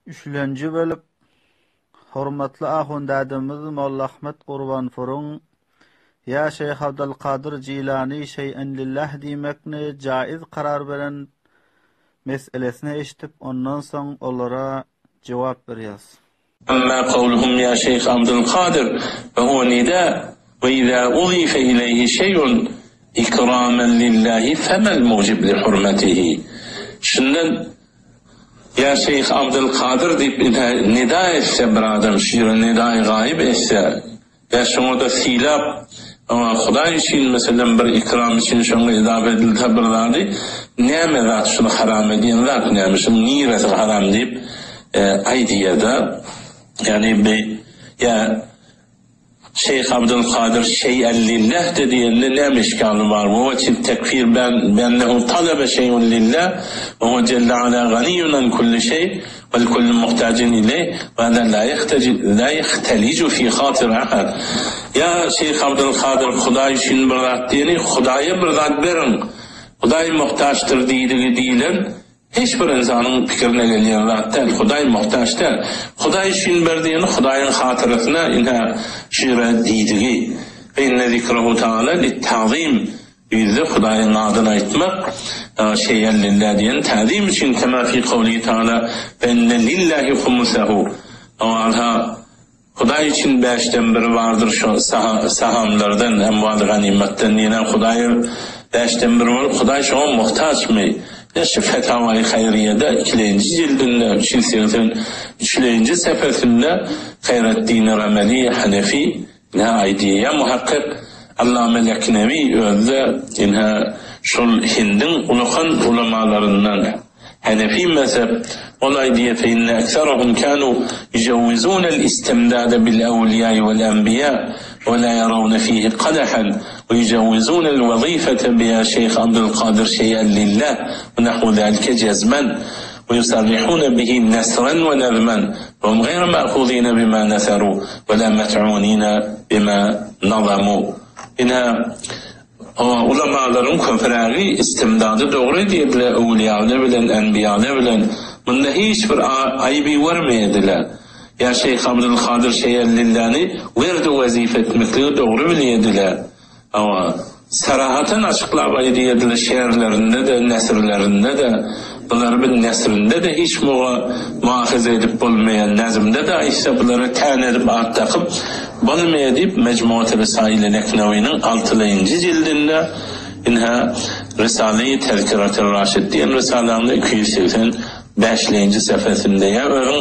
Üçlenji bölüp hormatly ahun dädemiz Molla Ahmet Gurbanpuryň Ýa Şeýh Abdylkadyr Jilany şeý'en lillah diýmekni jaiz karar beren meselesini eşidip ondan soň olara jogap berýäs. Emma kowluhum ýa Şeýh Abdylkadyr fe huwe nida we iza uzife ileýhi şeý'un ikramen lillahi femel mujib li hurmetihi. Şundan Ýa Şeýh Abdylkadyr diýip ine nida etse bir adam şu ýere nidaýy gaýyp etse, ýa şoňa-da sylap, oňa Hudaý üçin meselem bir ikram üçin şoňa izafa edilse bir zady, näme zat şuny haram edýän zat näme, şunuň niresi haram diýip aýdýada, ýagny bi ýa Şeýh Abdylkadyr şeý'en lillah-de diýende näme işgaly bar? We wejhit tekfir bi'ennehu talebe şeý'un lillah we huwe jelle ala ganiýun an kulli şeý wel kullu muhtajin ileýh we hada la la ýehteliju fi hatir ahad. Ýa Şeýh Abdylkadyr Hudaý üçin bir zat diýeni Hudaýa bir zat beriň, Hudaý muhtaçdyr diýdigi diýlen Hiç bir ynsanyň pikirine gelýän zat däl. Hudaý muhtaç däl. Hudaý üçin ber diýeni Hudaýyň hatyrasyna ynha şu ýere diýdigi. Fe inne zikrehu taala lit-tazim bu ýerde Hudaýyň adyny aýtmak şeý'en lillah diýen tazim üçin kema fi kowlihi taala fe inne lillahi humusehu Ynha Hudaý üçin bäşden biri bardyr şo sahamlardan, emwal-y ganymatdan diýen-ä Hudaýa bäşden biri bolup, Hudaý şoňa muhtaçmy? Ine şu Fetawaýy Haýryýede ikilenji jildinde, 383 üçlenji sefesinde Haýreddin Rameli Hanefi ine aýdýa, muhakkyk Allame Leknewi özi-de ine şol Hindiň ulakan ulamalaryndan. Hanefi mezhep, ol aýdýar, fe inne ekserahum kanu ýujewwizunel istimdade bil ewliýai wel enbiýa we la ýerawne fihi kadahan we ýujewwizunel wezifete bi ýa şeýh Abdulkadyr şeý'en lillah we nahwu zalike jezmen we ýusarrihune bihi nesren we nezmen we hum gaýra ma'huzine bima neseru we la met'unine bima nazamu. Ine, Ulamalaryň köprägi istimdady dogry edýärdiler, öwlüýalar bilen, enbiýalar bilen munda hiç bir aýby görmeýärdiler. Ýa şeýh Abdylkadyr Şeýellillany werdi wezipe etmekligi dogry bilýärdiler. Hawa, sarahatan açyklap aýdýardylar şerlerinde-de, nesrlerinde-de. Bulary bir nesrinde-de hiç muga muahyza edip bolmaýar, nazmda-da aýtsa bulara täne edip at dakyp bolmaýar diýip, Mejmuaty Risaili Leknewiniň altylaýynjy jildinde, ynha, Risaleýi Tezkiratir-Raşid diýen risalaňda 285 lenji sefesinde, ýa özüň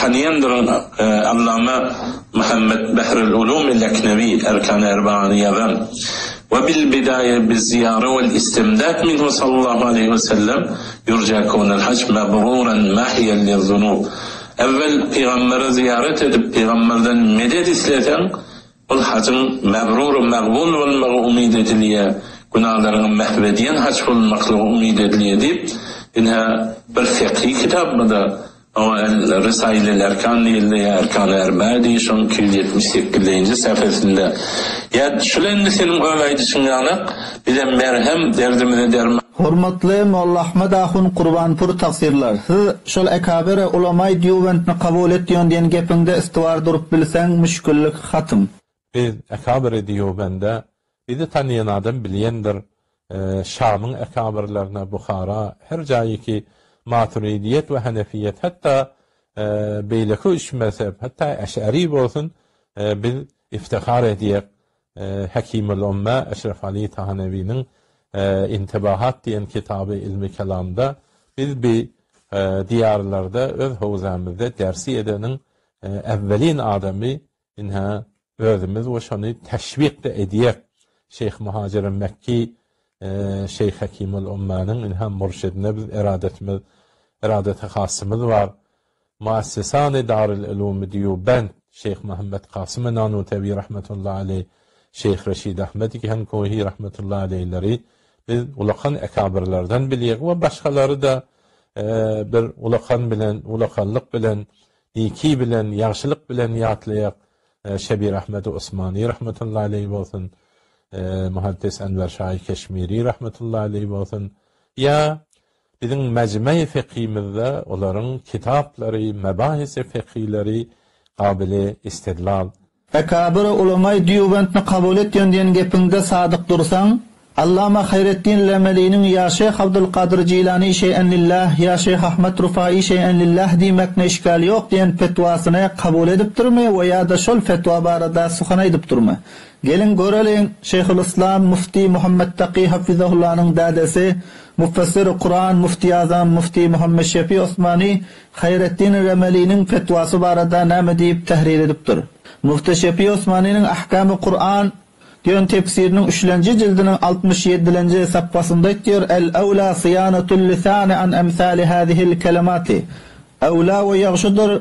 tanyýandyryň Allama Muhammet Behril Ulumi Leknewi Erkany Erbaany ýazan. We bil bidaýe biz-ziýara wel istimdad minhu sallallahu aleýhi we sellem ýurja kewnel haj mabruran mahiýen liz-zunub. Äwwel pygambere zyýarat edip, pygamberden medet isleseň, ol hajyň mabrur magbul bolmagy umyt edilýär, günalaryňy mahw edýän haj bolmaklygy umyt edilýär diýip, ynha bir fekhi kitap bu-da. Oňa El Risailil Erkan diýildi, ýa Erkan-y Erba diý, şoň 278-nji sähifesinde. Ýa şul indi seniň öz aýdyşyň ýalyk, bize merhem, derdimize derman. Hormatly Molla Ahmet ahun Gurbanpur tagsyrlar. Siz şol ekabere ulamaý dýuwentni kabul etýon diýen gepiňde istiwar durup bilseň müşgillik hatym. Biz ekabere dýuwbende bizi tanaýan adam bilýändir Şamyň ekabyrlaryna Buhara her jaýyki Maturidiýet we Hanefiýet hatda beýleki üç mezhep hatda Eş'ari bolsun biz iftihar edýek Hekimul Umme Eşref Ali Tahanewiniň Intibahat diýen kitaby ilmi kelamda biz bi diýarlarda öz howzamyzda dersi edeniň äwwelin adamy Ynha, özümiz we şony teşwik-de edýäk. Şeýh Muhajir Mekki, Şeýh Hekimul Ummanyň ynha murşidine biz eradetimiz, eradeti hasymyz bar. Muassesany Darül Ulumy Dýubend, Şeýh Muhammet Kasymy Nanutewi rahmetullahi aleý, Şeýh Reşid Ahmed Gihankohi rahmetullahi aleýleri biz ulakan ekabyrlardan bilýäk we başgalary-da bir ulakan bilen, ulakanlyk bilen Niki bilen, ýagşylyk bilen ýatlaýak, Şebir Ahmedi Osmany rahmetullahi aleýhi bolsun, Muhaddis Enwer Şahy Keşmiri rahmetullahi aleýhi bolsun, ýa. Biziň mejmei fikhimizde olaryň kitaplary, mebahisi fikhileri gabyly istidlal. Ekabyr ulamaý Dýubentni kabul etýän diýen gepiňde sadyk dursaň, Allama Haýretdin Lemeliniň ýa Şeýh Abdulkadyr Jilany şeý'en lillah, ýa Şeýh Ahmet Rufaýy şeý'en lillah diýmekne işgal ýok diýen fetwasyny kabul edipdirmi we ýa-da şol fetwa barada suhan aýdypdyrmy? Geliň göreliň, Şeýhulyslam Mufti Muhammetdaky Hafizahullanyň dädesi, Müfessiri Kuran Muftiazam Mufti Muhammetşefi Osmany Haýretdin Remeliniň fetwasy barada näme diýip tährir edipdir? Mufti Şefi Osmanynyň Ahkamy Kuran diýen tefsiriniň üçlenji jildiniň 60 ýedilenji sapgasynda aýtýar, El-ewla syýanatul lisani an emsali hazihil kelemati. Ewla we ýagşydyr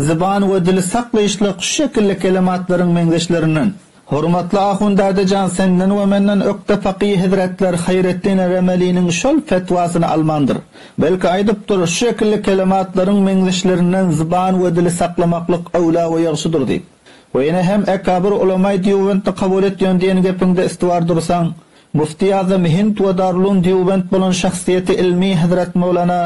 Zyban we dili saklaýyşlyk şu şekilli kelematlaryň meňzeşlerinden. Hormatly ahun dädejan senden we menden ökde fakyh hezretler Haýretdin Remeliniň şol fetwasyny almandyr. Belki aýdypdyr, şu şekilli kelematlaryň meňzeşlerinden zyban we dili saklamaklyk öwla we ýagşydyr diýip. We ýene hem ekabyr ulamaý Dýuwbentni kabul etýän diýen gepiňde istiwar dursaň, Mufti Azam Hind we Darulum Dýuwbent bolan şahsyýeti ilmi Hezret Mowlana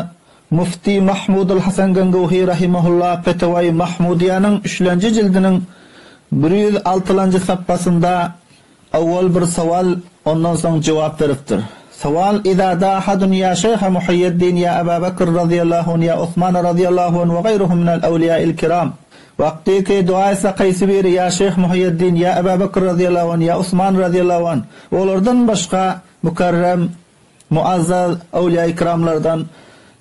Mufti Mahmudul Hasan Ganguhi rahimehullah Fetewai Mahmudiýanyň üçlenji jildiniň 106-lanjy sapgasynda owwal bir sowal, ondan soň jogap beripdir. Sowal, Iza da ahadun ýa şeýha Muhýeddin ýa Aba Bekr razyýallahu anh ýa Osman razyýallahu anh we gaýruhum minel awliýail kiram. Wagtyky dua etse kaýsy biri ýa şeýh Muhýeddin ýa Aba Bekr razyýallahu anh ýa Osman razyýallahu anh we olardan başga mükerrem Muazzaz öwlüýa-ikramlardan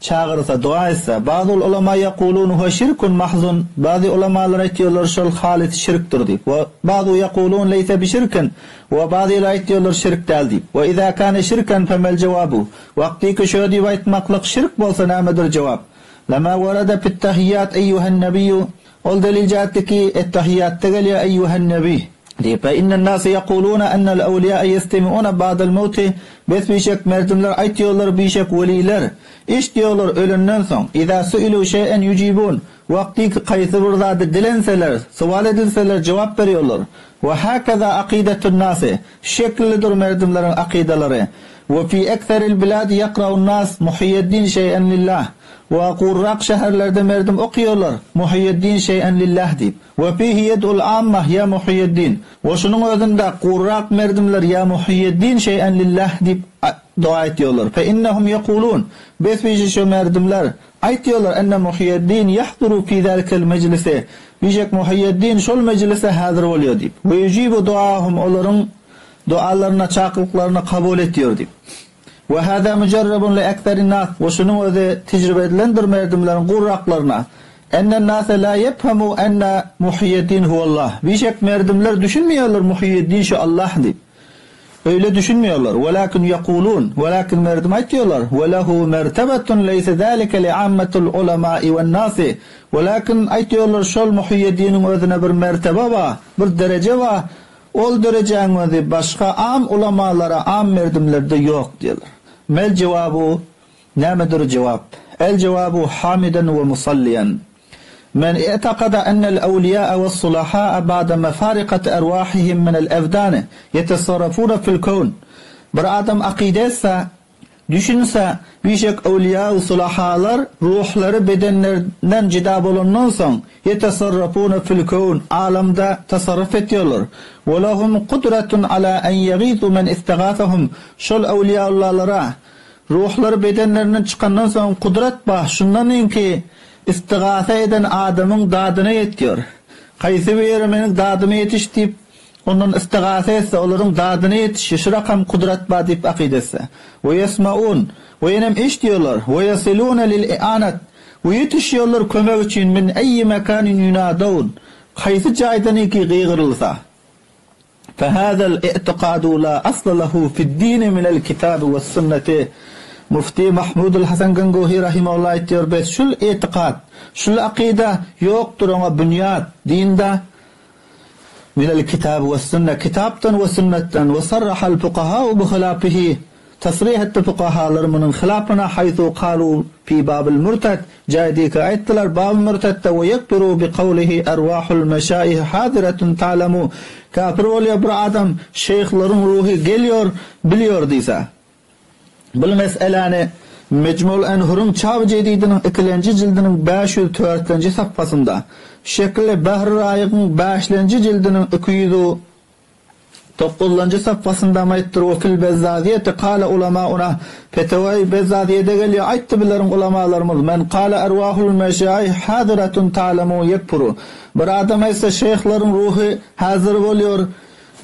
çagyrsa, doga etse, Bazul ulama ýekulun huwe şirkun mahzun, Bazy ulamalar aýtýarlar şol halys şirkdir diýip, we bazu ýekulun leýse bişirkin, we bazylar aýtýarlar şirk däl diýip, we iza kane şirken femel jewabu, wagtyky şö diýip aýtmaklyk şirk bolsa nämedir jewap? Lema werede fit-tahiýýat eýýuhen nebiýu, Ol delil jähtdi ki, Ettehiýýatda gelýär, Eýýuhen nebi! Diýip, Fe innen-nase ýekulune ennel ewliýae ýestemiune ba'del mewti, Bes bişek merdimler aýtýarlar bişek weliler, eşitýärler ölenden soň, Iza suilu şeý'en ýujibun, Wagtyky kaýsy bir zady dilenseler, sowal edilseler jogap berýärler. We hakeza akidetun-nasi, Şu şekillidir merdimleriň akydalary. We fi ekseril biladi ýakraun-nas Muhyýeddin şeý'en lillah. We gurrak şäherlerde merdim okýarlar, Muhyýeddin şeý'en lillah diýip. We fihi ýed'ul ammah ýa Muhyýeddin. We şunuň özünde gurrak merdimler ýa Muhyýeddin şeý'en lillah diýip doga etýärler. Fe innehum ýekulun, Bes-bije şo merdimler aýtýarlar, enne Muhyýeddin ýahduru fi zälikel mejlisi, Bişek Muhyýeddin şol mejlise häzir bolýar diýip. We ýujibu duahum, olaryň doalaryna, çakylyklaryny kabul etýär diýip. We hâzâ mujarrabun li ekserin nas, we şunuň özi tejribe edilendir merdimleriň gurraklaryna, Ennen nase lâ yefhemu enne Muhyýeddin huwallah, bişek merdimler düşünmeýärler Muhyýeddin şu Allah diýip. Öýle düşünmeýärler. Welakin ýekulun, welakin merdim aýtýarlar, we lehu mertebetun leýse zälike li ammetil ulemai wen nasi, welakin aýtýarlar şol Muhyýeddiniň özüne bir mertebe bar, bir dereje bar, Ol derejäň özi başga am ulamalara am merdimlerde ýok diýerler. Mel jewabu Nämedir jewap? El jewabu hamiden we musalliýen. Men i'takada ennel ewliýa'a wes-sulaha'a ba'de mefarikati erwahihim minel ebdani ýetesarrafuna fil kewn. Bir adam akyda etse, Düşünse, bişek öwlüýa-u sulahalar ruhlary bedenlerinden jyda bolandan soň, ýetesarrafuna fil kewn, alamda tasarruf etýärler. We lehum kudretun ala en ýegizu men istegasahum, şol öwlüýaullalara, ruhlary bedenlerinden çykandan soň kudret bar, şundan öňki istigasa eden adamyň dadyna ýetýär. Haýsy biri meniň dadyma ýetiş diýip, Ondan istigasa etse, olaryň dadyna ýetişi, şu rakam kudrat bar diýip akyda etse. We ýesmaun, we ýenem eşidýärler, we ýesilune lil i'anat, we ýetişýärler kömek üçin min eýyi mekanin ýunadaun, haýsy jaýdan iki gygyrylsa. Fehazal i'tikadu la asla lehu fid-dini minel kitabi wes-sünneti. Mufti Mahmudul Hasan Ganguhi rahimehullah aýtýar, bes şul i'tikad, şul akyda ýokdur oňa binýat dinde, Minel kitabi we sünne, kitapdan we sünnetden, we sarrahal fukahau bi hilafihi, tasrih etdi fukahalar munuň hilafyna, haýsu kalu fi babil murted, jaýdyky aýtdylar baby murtedde, we ýekfuru bi kawlihi erwahul meşaih haziretun ta'lemu, käfir bolýar bir adam şeýhlaryň ruhy gelýor, bilýor diýse. Bul meseläni. Mejmul Enhuryň çap jedidiniň ikilenji jildiniň 504-lenji sapgasynda, şekilli Bahr Raýygyň bäşlenji jildiniň 209-lanjy sapgasynda aýtdyr, We fil Bezzaziýeti kale ulamauna, Fetewa-i Bezzaziýede gelýär, aýtdy bizleriň ulamalarymyz, Men kale erwahul meşaih haziratun ta'lemu yekfuru. Bir adam aýtsa şeýhleriň ruhy häzir bolýar,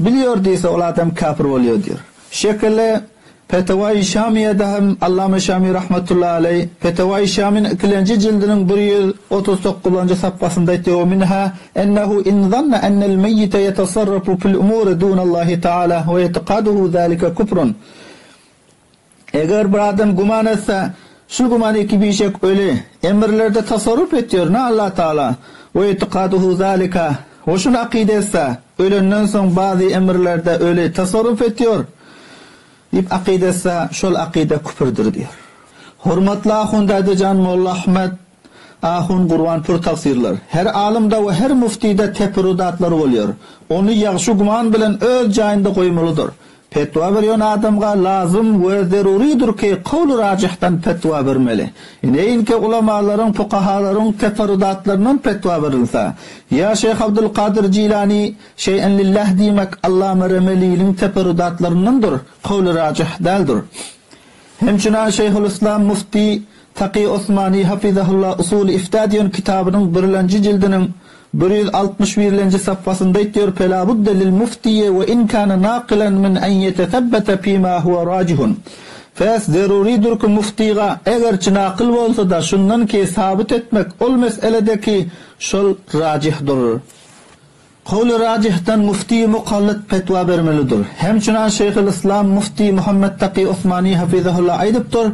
bilýär diýse, ol adam käpir bolýar diýer. Şekilli Fetewa-i Şamiýede hem Allama Şami rahmetullahi aleý Fetewa-i Şaminiň ikilenji jildiniň 139-njy sapgasynda aýtýar, We minha ennehu in zanna ennel meýýite ýetasarrafu fil umuri dunallahi taala we itiqaduhu zalika kufrun. Eger bir adam güman etse, şul gümany ki bişek öli, emirlerde tasarruf etýär, ne Allah Taala, we itiqaduhu zalika, we şuny akyda etse, ölenden soň bazy emirlerde öli tasarruf etýär, diýip akyda etse, şol akyda küpürdir diýýär. Hormatly ahun Dädejan Molla Ahmet Ahun Gurban pür tagsyrylar. Her alymda we her müftide teperrudatlar bolýar. Ony ýagşy güman bilen öz jaýynda goýmalydyr. Fetwa berýän adamga lazym we zerurydyr ki kowly rajihdan fetwa bermeli. Neýinki ulamalaryň, fukahalaryň teferrudatlaryndan fetwa berilse. Ýa Şeýh Abdulkadyr Jilani Şeý'en lillah diýmek Allama Remeliniň teferrudatlaryndandyr, kowly rajih däldir. Hemçinan Şeýhulyslam Mufti Taky Osmany hafizahullah Usuly ifta diýen kitabynyň birlenji jildiniň 161-lenji safhasynda aýtýar, Fela budde lil muftiýi we in kana nakylan min en ýetesebbete fima huwa rajihun. Fes zerurydyr ki muftiga, egerçi nakyl bolsa-da, şundan ki sabyt etmek ol meselede ki şol rajihdur. Kowly rajihden mufti mukallyt petwa bermelidir. Hemçinan Şeýhul-Yslam mufti Muhammet Taky Osmany hafizahullah aýdypdyr,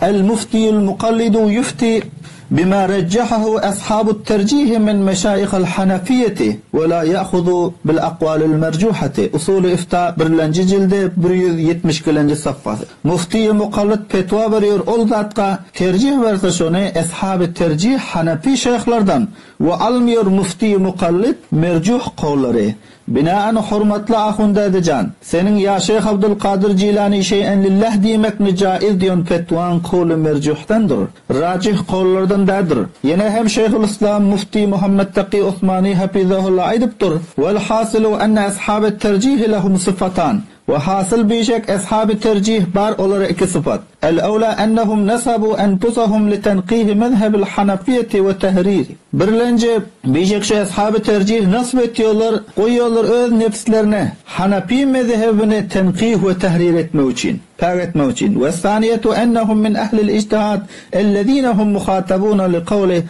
El muftiýul mukallidu ýufti bima rejjahahu ashabut terjihi min meşaýihil hanafiýeti we la ýahuzu bil akwalil merjuhati, Usuly ifta birlenji jildi 172-lenji safhasy. Muftiýi mukallyt petwa berýär ol zatga terjih berse şony eshaby terjih hanafi şeýhlerden We almyýor müfti mukallyt merjuh kowlary. Binaen hormatly ahun dädejan, seniň ýa şeýh Abdulkadyr Jilani şeý'en lillah diýmekni jaiz diýen fetwaň kowly merjuhdandyr, rajih kowlardan däldir. Ýene hem şeýhulyslam müfti Muhammet Taky Osmany hafizahullah aýdypdyr, Wel hasylu enne ashabet terjihi lehum syfatan. We hasyl bişek eshaby terjih bar olara iki sypat. El ewla ennehum nesabu enfusahum li tenkihi mezhebil hanafiýeti we tehriri. Birlenji, bişek şu eshaby terjih nasb etýorlar, goýýorlar öz nefslerine hanafi mezhebini tenkih we tehrir etmek üçin, päk etmek üçin. We saniýetu ennehum min ehlil ijtihad ellezine hum muhatabuna li kawli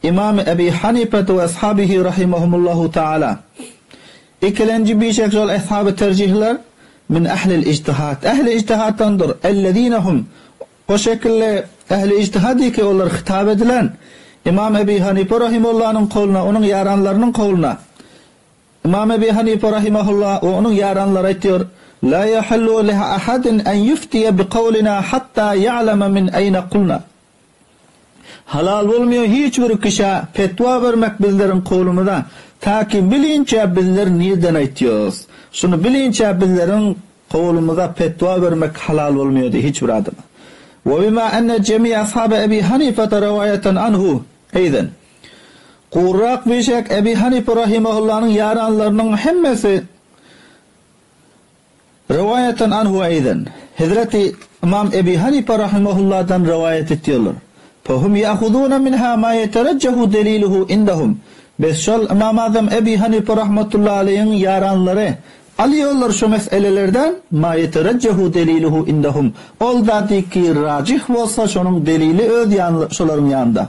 imamy Ebi Hanifete we ashabihi rahimahumullahu taala. Ikilenji bişek şol eshaby terjihler, min ehlil ijtihat, ehli ijtihatdandyr, ellezine hum, o şekilde ehli ijtihad ki olar hitap edilen, Imam Ebi Hanife rahimullanyň kowluna, onuň ýaranlarynyň kowluna, Imam Ebi Hanife rahimahulla we onuň ýaranlary aýtýar, La ýahillu li ahadin en ýuftiýe bi kowlina hatta ýa'leme min eýne kulna. Halal bolmaýar hiç bir kişä fetwa bermek bizleriň kowlumyza, ta ki bilinçä bizler nirden aýtýas. Şuny bilinçä bizleriň kowlumyza fetwa bermek halal bolmaýar diý hiç bir adama. We bima enne jemi ashabe Ebi Hanifete rewaýeten anhu eýden. Gurrak bişek Ebi Hanife rahimahullanyň ýaranlarynyň hemmesi Rowaýatan anhu eýden, Hezreti Ymam Ebi Hanife rahimahullahdan rowaýat etýärler. Fehum ýahuzuna minha ma ýeterejjehu deliluhu indahum. Bes şol Ymam Azam Ebi Hanife rahmetullahi aleýhiň ýaranlary alýarlar şo meselelerden ma ýeterejjehu deliluhu indahum. Ol zady ki rajih bolsa şonuň delili öz ýan şolaryň ýanynda.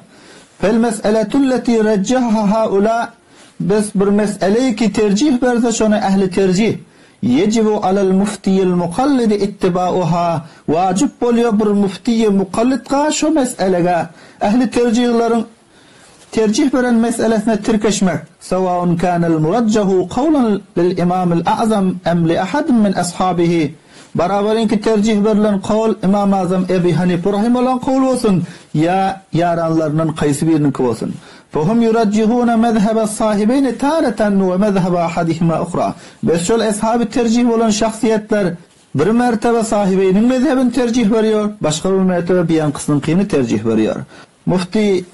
Fel meseletulleti rejjeha haula Bes bir meseleýi ki terjih berse şony ähli terjih, Ýejibu alal muftiýil mukallidi ittibauha, wajyp bolýar bir muftiýi mukallidga şo meselega ähli terjihleriň terjih beren meselesine tirkeşmek, sawaun kanal murajjahu kawlan lil imamil a'zam em li ahadin min ashabihi, Barabaryňky terjih berlen kawl Ymam Azam Ebi Hanife rahimehullah kowly bolsun ýa ýaranlaryndan kaýsy biriniňki bolsun. Fehum yurajjihuna mezhebe sahibeýni taratan we mezhebe ahadihima uhra. Bes şol eshaby terjih bolan şahsyýetler. Bir mertebe Sahybeýniň mezhebini terjih berýär, başga bir mertebe biýankysynyňkyny terjih berýär. Mufti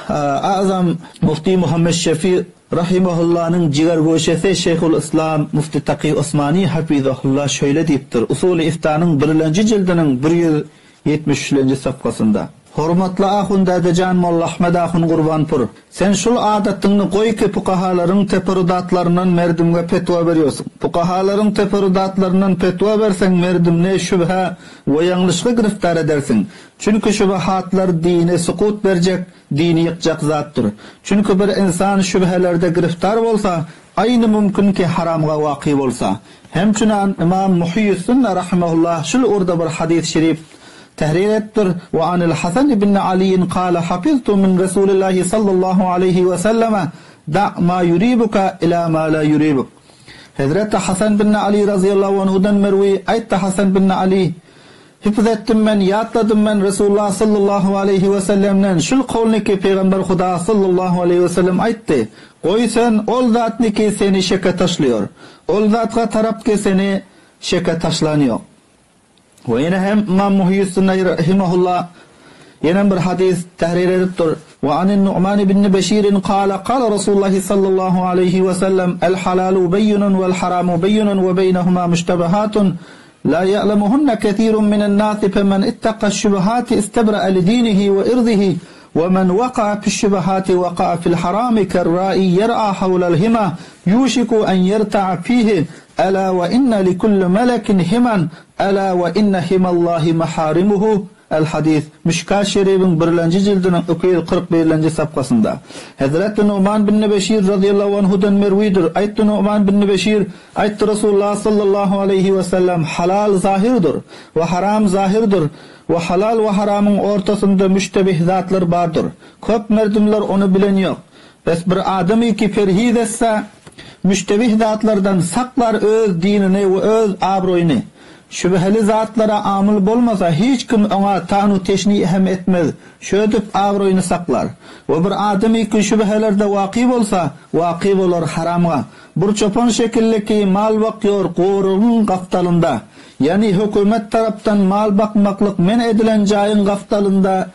A'zam Mufti Muhammet Şefi rahimahullanyň jigergöşesi Şeýhul Yslam Mufti Taky Osmany hafizahullah şeýle diýipdir, Usuly Iftanyň birlenji jildiniň 173-lenji safhasynda. Hormatly ahun Dädejan Mollaahmet ahun Gurbanpur, sen şul adatyňny goý ki pukahalaryň teferudatlaryndan merdimge petwa berýorsiň. Pukahalaryň teferudatlaryndan petwa berseň merdimni şübhä we ýalňyşga giriftar edersiň. Çünki şübühatlar dine sukut berjek, dini ýykjak zatdyr. Çünki bir ynsan şübhelerde giriftar bolsa, aýny mümkin ki haramga waky bolsa. Hemçünan Ymam Muhyýüssünne rahimehullah şul ugurda bir hadys şerif tehrir edipdir, Wa anil Hasan ibn Aliýin kale hafiztu min Resulillahi sallallahu aleýhi we selleme, Da' ma yuribuka ila ma la yuribuk. Hezreti Hasan bin Ali razyýallahu anhudan merwi, aýtdy Hasan bin Ali, Hifz etdim men, ýatladym men Resulullah sallallahu aleýhi we sellemden şul kowlny ki Pygamber Huda sallallahu aleýhi we sellem aýtdy, Goý sen ol zatny ki seni şeke taşlaýar, ol zatga tarap ki seni şeke taşlan ýok. We ýene hem Ymam Muhyýüssünne rahimehullah ýenem bir hadys tahrir edipdir, Wa anin Nu'man ibn Beşirin kala, kala Rasulullahi sallallahu aleýhi we sellem, El halalu beýinun wel haramu beýinun we beýnehuma müştebehatun, La ya'lemuhunne kesirun minen nasi femen ittakaş-şübühati istebra'a lidinihi we irzihi we men waka'a fiş-şübühati waka'a fil-harami kerra'i yer'a havlel hima yuşiku en yerta'a fihi Ela we inne likulli melekin himan Ela we inne himallahi maharimuhu El-Hadys, Mişkat Şeribiň birlenji jildiniň 241-lenji sapgasynda. Hezreti Numan bin Beşir razyýallahu anhudan merwidir, aýtdy Numan bin Beşir, aýtdy Resulullah sallallahu aleýhi we sellem, Halal zahyrdyr, we haram zahyrdyr, we halal we haramyň ortasynda müştebih zatlar bardyr. Köp merdimler ony bilen ýok. Bes bir adamy ki perhiz etse, müştebih zatlardan saklar öz dinini we öz abraýyny. Şübheli zatlara amyl bolmasa hiç kim oňa tanu teşni hem etmez, şödüp abraýyny saklar. We bir adamy ki şübhelerde waky bolsa, waky bolar haramga. Bir çopan şekilli ki mal bakýor gorugyň gapdalynda, ýani hökümet tarapdan mal bakmaklyk men edilen jaýyň gapdalynda,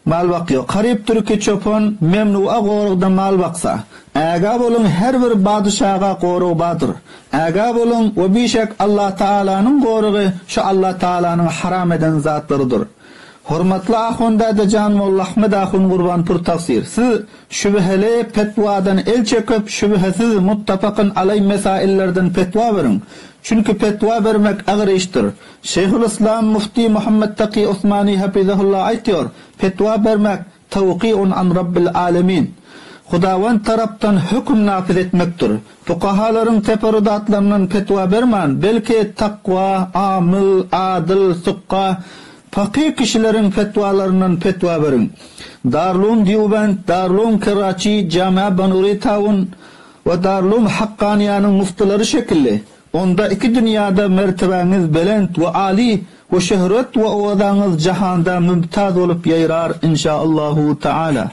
Mal bakýo. Garyp türki çopan memnua gorugda mal baksa. Ägä boluň her bir badyşaga gorug bardyr. Ägä boluň we bişek Allatagalanyň gorugy şu Allatagalanyň haram eden zatlarydyr. Hormatly ahun dädejan Molla Ahmet ahun Gurbanpur tagsyr siz şübheli petwadan el çekip şübhesiz muttafakyn aleý mesaillerden petwa beriň. Çünki petwa bermek agyr işdir. Şeýhulyslam Mufti Muhammet Taky Osmany hafizahullah aýtýar, Fetwa bermek tawkiun an Rabbil alemin, Hudawand tarapdan höküm nafiz etmekdir. Fukahalaryň teferrudatlaryndan fetwa berman, belki takwa, amyl, adyl, sukga, fakyh kişileriň fetwalaryndan fetwa beriň. Darulum Dýubend, Darulum Keraçi, Jamia Banuri Taun we Darulum Hakkaniýanyň muftylary şekilli, Onda iki dünýäde mertebäňiz belent we aly we şöhret we owazaňyz jahanda mümtaz bolup ýaýrar inşaallahu taala.